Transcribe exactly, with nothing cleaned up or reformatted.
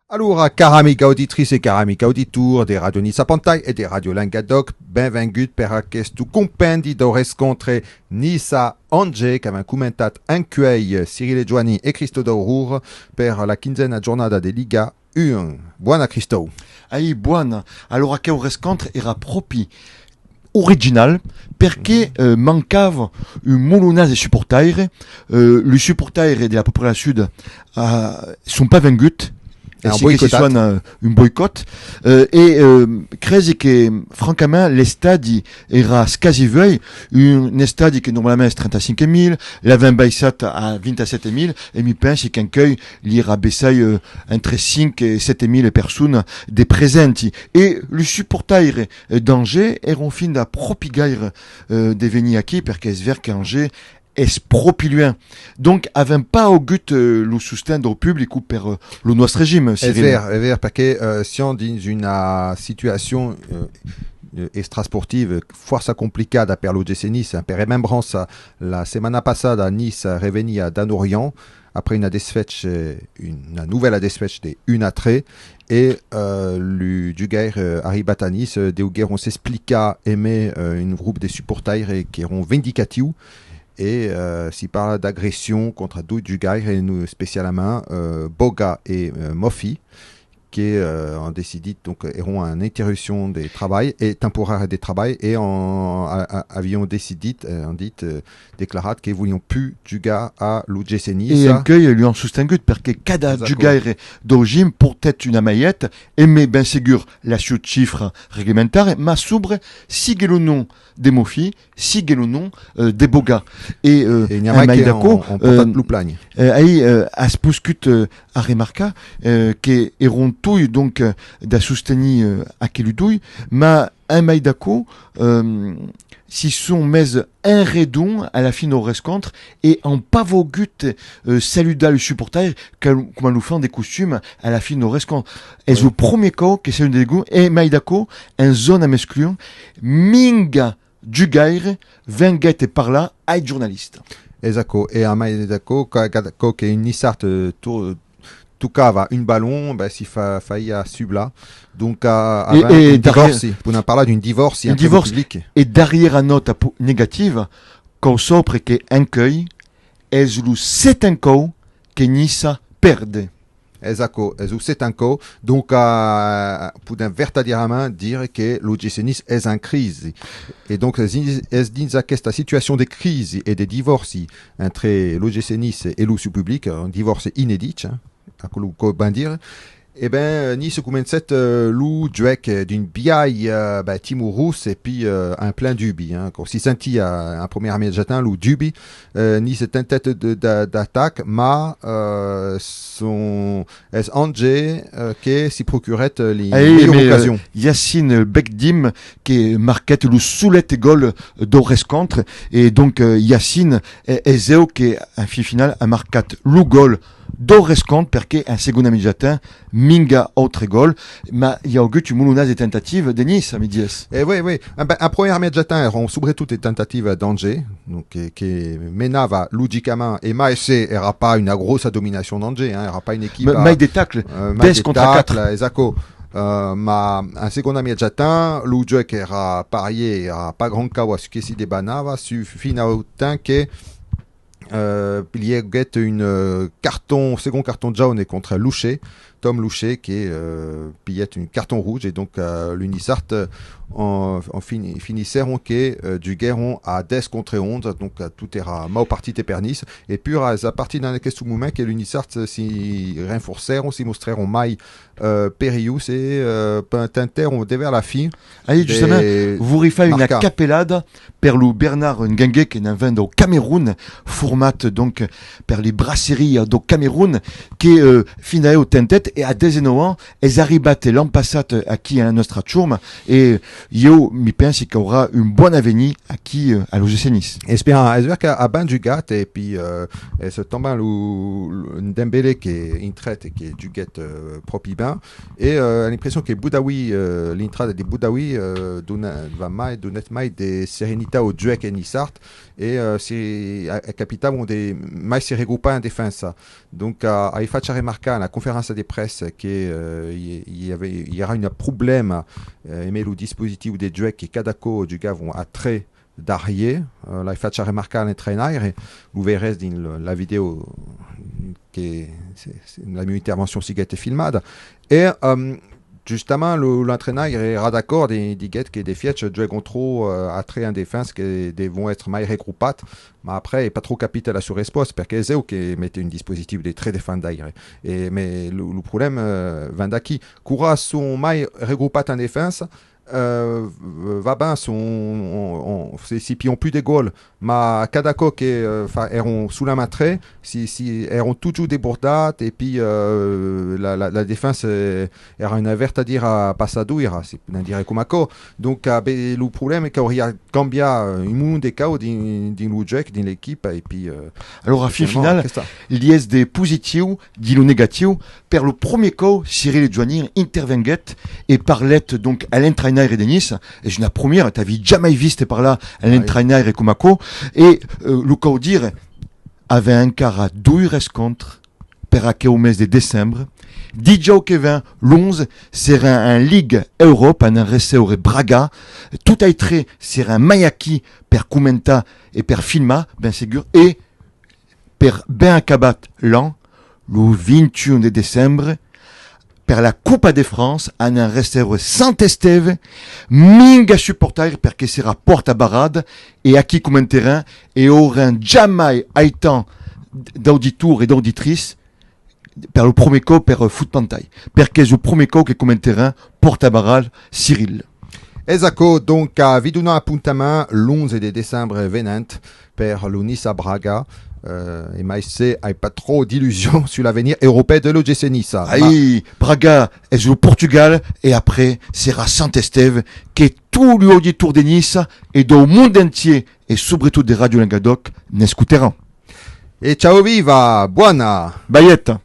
Alora, cara amiga auditritz e cara amic auditor de Ràdio Niça Pantai e de Ràdio Lengadòc, benvengut per aqueste compendi dau rescòntre Niça-Angers qu'avèm comentat encuei Cyril e Joani e Cristòu Dauror per la quinzena jornada de Liga un. Bòna, Cristòu. Ai, bòna. Alora, aqueu rescòntre èra pròpi original, perque, eh, mancava un molonàs de suportaires. Eh, los suportaires de la Popular Sud, eh, son pas venguts, e un boicot, eh, un boicòt. Eh, e, eh, cresi que, francament, l'estadi èra quasi vuei, un estadi que normalament es trenta-cinc mila, l'avèm baissat a vint-e-sèt mila, e mi pensi qu'encuei li èra bessai, eh, entre cinc e sèt mila personas de presenti. E los suportaires, eh, d'Angers èran finda pròpi gaires, eh, de venir aquí, perque es ver qu'Angers es pròpi luenh. Donc, avèm pas augut, eh, lo sosten dau public per, eh, lo nòstre gym, Cyril. Es ver, es ver, perque, eh, siam dins una situacion, eh, eh, extrasportiva fòrça complicada per l'O G C Niça. Per remembrança, la setmana passada, Niça reveniá d'Anorian, après una desfècha, eh, una novèla desfècha de un a tres, e, eh, lu jugaires, eh, arribats a Niça, eh, deuguèron s'explicar emé, eh, un grop de suportaires qu'èran vindicatius, e, eh, si parla d'agression contra doi jugaires, e no-, especialament, eh, Boga e, eh, Moffi, que, eh, an decidit, donc, èran en interrupcion de trabalh, e temporària de trabalh, e an, a, a, avián decidit, eh, an dit, eh, declarat que volián pus jugar a l'O G C Niça. E encuei lu an sostengut, perque cada jugaire dau gym portèt una malheta, emé ben segur la sieu chifra reglementària, mas sobre siguèt lo nom de Moffi, siguèt lo nom, eh, de Boga. E, eh, e n'i a mai d'aquò, eh, eh, ai, eh, as poscut, eh, a remarcar, eh, que èran toi, donc, eh, d'a sostenir, eh, aquelu doi, mas en mai d'aquò, eh, si son mes en redon a la fin dau rescòntre e an pas vougut, eh, saludar lu suportaires, que, coma lo fan de costum a la fin dau rescòntre. Es lo premier còup que saluden degun, e mai d'aquò, en zòna mesclun, minga jugaire venguèt parlar ai jornalistas. Es aquò, e a mai d'aquò, ca-, cada còup que un niçard, eh, to-, tocava un balon, ben, si fa-, faía sublar. Donc, a-, avèm un divòrci, podèm parlar d'un divòrci entre lo public. E darrièra nòta po-, negativa, cau saupre que encuei es lo seten còup que Niça pèrd. Es aquò, es lo seten còup. Donc, eh, podèm vertadierament dire que l'O G C Niça es en crisi. E donc, es dins, es dins aquesta situacion de crisi e de divòrci entre l'O G C Niça e lo sieu public, un divòrci inedit, hein, aquò lo cau ben dire, e ben, Niça comencèt, eh, lo juec, eh, d'un biais, eh, ben, timorós e pi, eh, en plen dubi, hein. Quò si sentia en premiera mièja temps lo dubi, eh, Niça tentèt de, de, d'atac, mas, eh, son, es Angers, eh, que si procurèt, eh, li melhor ocasion. Yacine Bekdim que marquèt lo solet gòl dau rescòntre, e donc, eh, Yacine, eh, es eu que, en fin final, a marcat lo gòl dau rescòntre, perque en segonda mièja temps, minga autre gòl, mas i a augut un molonàs de tentativas de Niça, mi dies. E oui, oui. E ben, en premiera mièja temps, èran subretot de tentativas d'Angers, donc, que, que menava logicament, e mai se èra pas una gròssa dominacion d'Angers, hein, èra pas una equipa, mai de tacles, eh, mai dètz contra quatre. Es aquò. Eh, mas en segonda mièja temps, lo juec èra parier, èra pas grand causa sus que si debanava, sus, fin au temps que, eh, li aguèt un, eh, carton, segond carton jaune contra Louchet, Tom Louchet, que, eh, pilhèt un carton roge, e donc, eh, lu Niçards, eh, an, an fini-, finissèron que, eh, juguèron a dètz contra onze, donc, eh, tot èra mau partit per Niça, e pura es a partir d'aqueste moment que lu Niçards si renforcèron, si mostrèron mai, eh, perilhós e, eh, pe-, tentèron de vers la fin. Ai, justament, voldriái far una capelada per lo Bernard Ngangue, que ne'n ven dau Cameron, format, donc, per li Brasseries dau Cameron, que, eh, finda eu tentèt, e a dètz-e-nòu ans, es arribat l'an passat aquí a la nòstra chorma, e ieu mi pensi qu'aurà un bòn avenir aquí, eh, a l'O G C Niça. Esperam, es ver qu'a ben jugat, e pi, eh, es tanben lo, lo Ndombele que intrèt e que juguèt, eh, pròpi ben. E, eh, a l'impression que Boudaoui, eh, l'intrada de Boudaoui, eh, dona, va mai, donèt mai de serenitat au juec niçard, e, eh, se, a, a capitau de mai se regropar en defensa. Donc, eh, ai fach remarcar a la conferéncia de exprès que, eh, i, i, avè, i èra un problèma, eh, emé lo dispositiu de juec, que cada còp jugavan a tres darrier. Eh, l'ai fach remarcar a l'entrainaire, lo veirètz dins lo, la vidèo que se, se, la mieu intervencion siguèt filmada. E, ehm, justament, lo, l'entrainaire èra d'acòrd e diguèt que d'efiech juegan tròp, eh, a tres en defensa, que devon èstre mai regropats, mas après ai pas tròp capit la sua respòsta, perque es eu que mete un dispositiu de tres defendaires. E, mas lo, lo problèma, eh, ven d'aquí. Quora son mai regropats en defensa, eh, va ben, son, on, on, se, se pilhan pus de gòls, mas cada còp que, eh, fa, èran solament tres, si, si èran totjorn desbordats, e pi, eh, la, la, la defensa, eh, èra una vertadiera passadoira, se podèm dire coma aquò. Donc, eh, ben, lo problèma es qu'auriá cambiar, eh, un molon de cauas dins, dins lo juec, dins l'equipa, e pi, eh, Alora, a fin finala, li es de positiu dins lo negatiu. Per lo premier còp, Cyril Joannin intervenguèt e parlèt, donc, a l'entrainaire de Niça. Es una premiera, t'avi jamai vist parlar a l'entrainaire coma aquò. E, eh, lo cau dire, avèm encara doi rescòntres per aqueu mes de decembre. Dijòu que ven, l'onze, serà en Liga Euròpa, anam recebre Braga. Tot ai tres serà mai aquí per comentar e per filmar, ben segur. E per ben acabar l'an, lo vint-e-un de decembre, per la Copa de França, anam recebre Sant Estève, minga suportaire perque serà pòrta barrada, e aquí comentarem e aurem jamai aitant d'auditors e d'auditritz per lo premier còp per, eh, Foot Pantai, perque es lo premier còp que comentarem pòrta barrada, Cyril. Es aquò, donc, a vi donar apontament l'onze de decembre venent per lo Niça Braga, eh, e mai se ai pas tròp d'illusion sus l'avenir europèu de l'O G C Niça. Ai, Braga es lo Portugal e après serà Sant Estève, que tots los auditors de Niça e dau mond entier e subretot de Ràdio Lengadòc n'escotaràn. E ciao viva, bòna! Baieta!